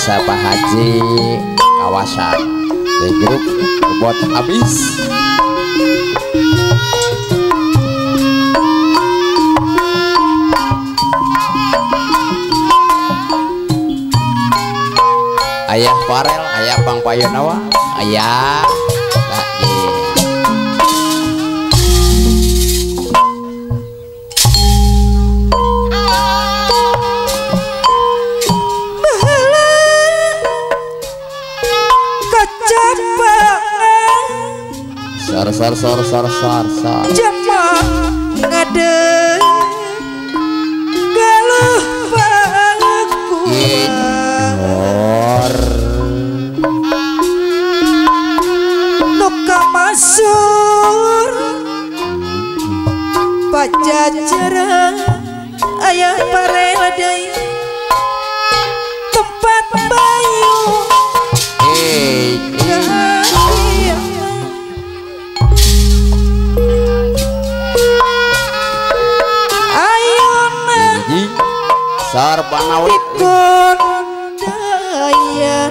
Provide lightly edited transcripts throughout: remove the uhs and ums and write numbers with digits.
Pemirsa Pak Haji kawasan di grup buat habis. Ayah Farel, ayah Bang Payonawa, ayah sor sor sor sor sor jamak ngade galuh paku or nu kamasur pajajaran ayah parel deui tempat bayu Sar Banawit Daya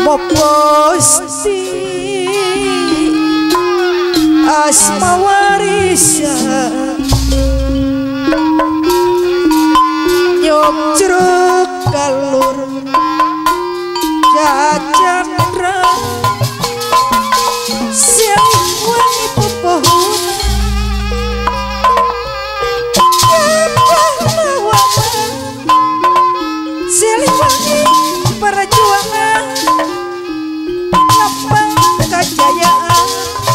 Moposti Asma warisa Nyok jeruk kalur Jajandra Silwangi pupuhun Siliwangi perjuangan lambang kejayaan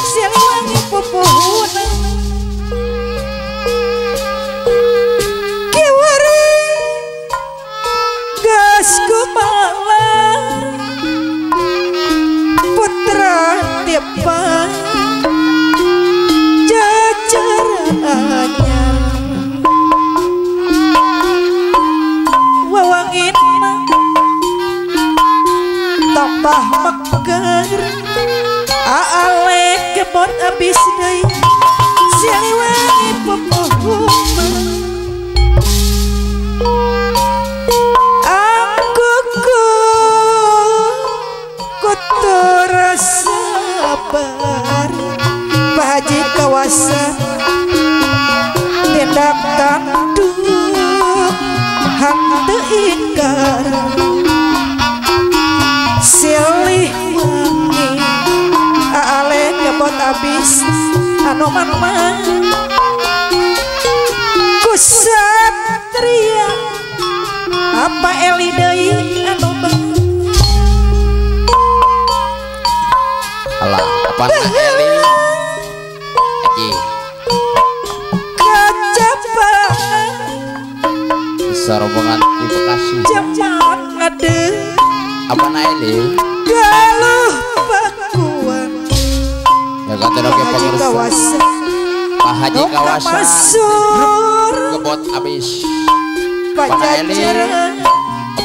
Siliwangi pupuhuna kiwari gas kumala putra tiapa jajaran anyar wawangin tambah meger aale kebot abis deui Siliwangi pupuhuna angkuku kutur sabar Pak Haji kawasan tindak tanduk henteu ingkar Silih wangi aale kebot abis anu man ku satria apa eli deui anu alah apa eli aji kacapan rombongan di Bekasi jaman ngade apa naili galuh pakuan ya kata oke pemirsa Pak Haji kawasan kebot abis pajajaran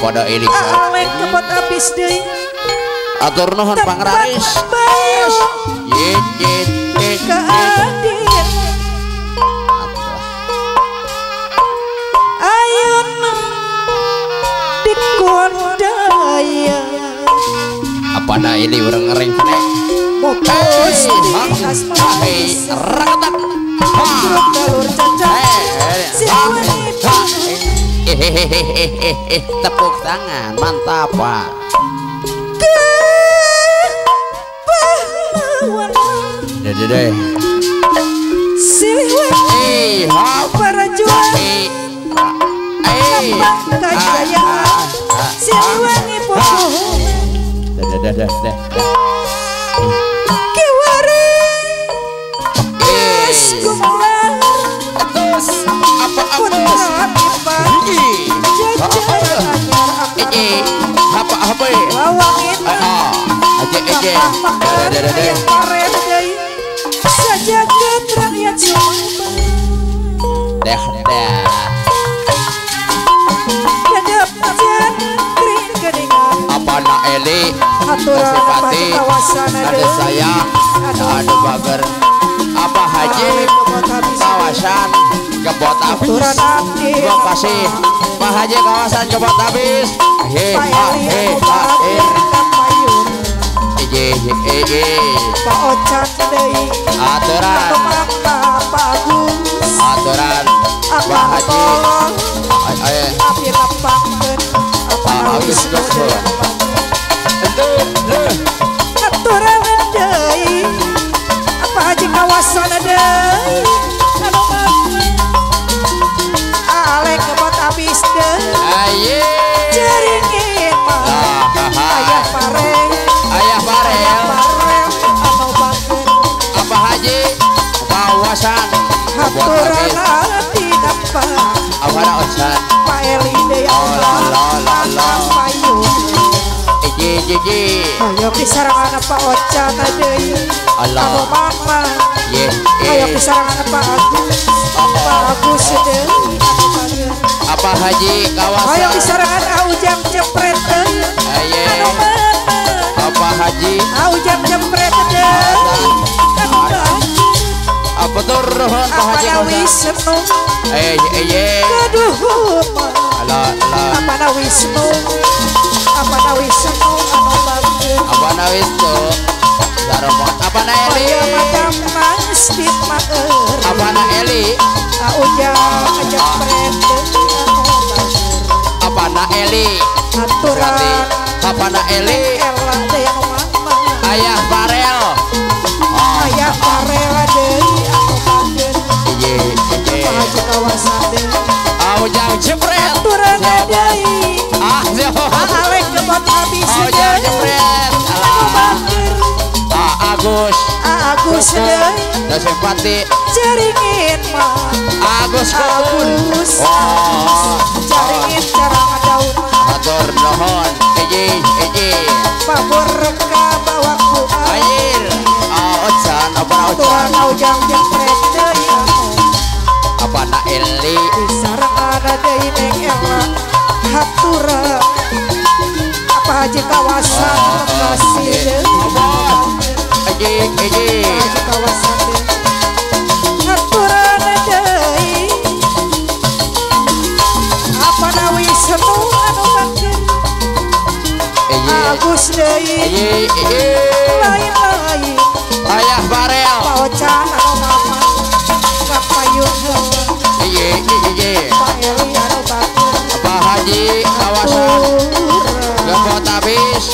pada ili aale kebot abis deui atur nuhun pangraris ye ye ye kaadil ayeuna dikondaya apa na ini urang ngering nek tepuk tangan mantap Pak. Deh Siliwangi perjuangan lambang kejayaan Siliwangi pupuhuna deh deh kiwari geus gumelar apa putra jajaran anyar apa apa wawangin aje aje tambah deh deh mekar deui sajagat rakyat Sumatera deh deh apa na eli Sipati ada saya ada bager apa haji kawasan Kebot Abis. Terima kasih Pak Haji kawasan Kebot Abis. He ha he ha he. Ye ye ye. Pak Ocan deui. Aturan. Pak Agus. Aturan. Pak Haji. Ayo. Abdi lapangkeun. Pak Agus Dokter. Aturan deui. Pak Haji kawasan deui. Anu mama. Ale Kebot Abis deui. Aye. Ceringin mah. Ayah pareng. Ayah parel. Anu bager. Apa Haji kawasan Kebot Aturan Abis. abdi napa. Apa Ocan. Pak Eli deui. Oh la la la la. Payun. Ye ye ye. Ayo disarangan Pak Ocan deui. Allah. Anu mama. Ye Ayo ye. disarangan Pak Agus. Pak Agus deui. Anu bager. Apa Haji kawasan. Ayo disarangan Ujang jepret deui. Aye. Anu mama. Apa Haji. Ujang jepret deui. Anu bager. Apa turun Pak Apa Haji na kawasan. Wisnu. Eh ye ye. Kaduh mah. Allah Allah. Apa na Wisnu. Apa na Wisnu anu bager. Apa na Wisnu. Saromot. Apa na Eli. Kaya macam masjid maeur. Apa na Eli. Ujang jepret deui anu bager. Apa na Eli. Aturan Apa na Eli. Ela deui anu mama. Ayah Farel. Ayah Farel deui anu bager. Ye ye. Pak Haji kawasan deui. Ujang jepret. Aturan deui. Ah siapa. Ale Kebot Abis Ujang deui. jepret. Anu bager. Ah Agus. Agus deui. Dan simpati Ceringin mah. Agus Kebun. Agus. Oh. Caringin cara daun. Atur nuhun. Eji eji. Paburka bawangku. Anjir. Ah Ocan apa Aturan Ocan. Ujang jepret deui anu. Apa na Eli. Disarangan deui Neng Ela. Hatura. Apa Haji kawasan Bekasi deui. Eji eji. Haji kawasan deui. Aturan deui. Apa na Wisnu anu bager. Eji Agus deui. eji eji. Lain-lain. Ayah Farel. Pak Ocan anu mama. Kapayun heula. Eji eji. Pak Eli anu bager. Apa Haji kawasan Kebot Abis.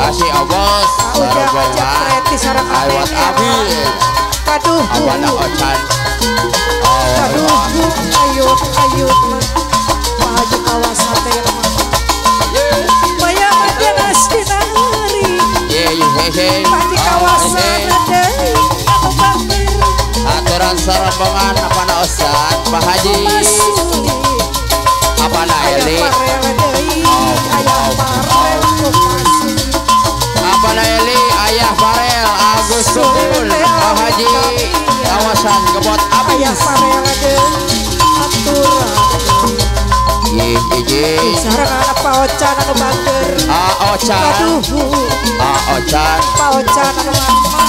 Asih Obos. Ujang Rombongan. jepret disarangan Awat Neng Ela. Abis. Kaduh. Apa na Ocan. Oh. Kaduh. Ayun ayun. Pak Haji kawasan teh mah. Maya majelas dina hari. Ye ye ye. Pak Haji kawasan deui anu bager. Aturan serombongan apa na Ocan Pak Haji. Masuli. Apa na Ayah Eli. Farel deui. Ayah Farel Bekasi. Apa na Eli. Ayah Farel Agus Sukun. Pak Haji kawasan Kebot Ayah Abis. Farel deui. Aturan Ye ye ye. Sarangan Pak Ocan anu bager. Ah Ocan. Kaduh. Ah Ocan. Pak Ocan anu mama.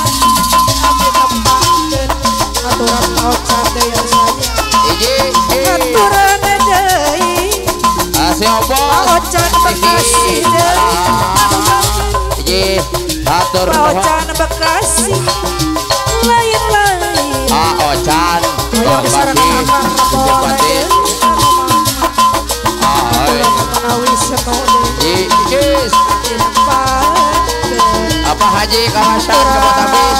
Abdi nepangkeun. Aturan Pak Ocan deui anu saya. Ye ye. Aturan deui. Asih Pak Obos. Ocan Bekasi deui anu bager. Ye. Atur Pak nuhun. Ocan Bekasi. Lain-lain. Ah Ocan. Ayo Oh disarangan Bati. Akang Kapolres Simpati. deui anu mama. Ah Aturan anu Wisnu deui. Ye yes. Abdi nepangkeun. Apa Haji kawasan Kebot Abis.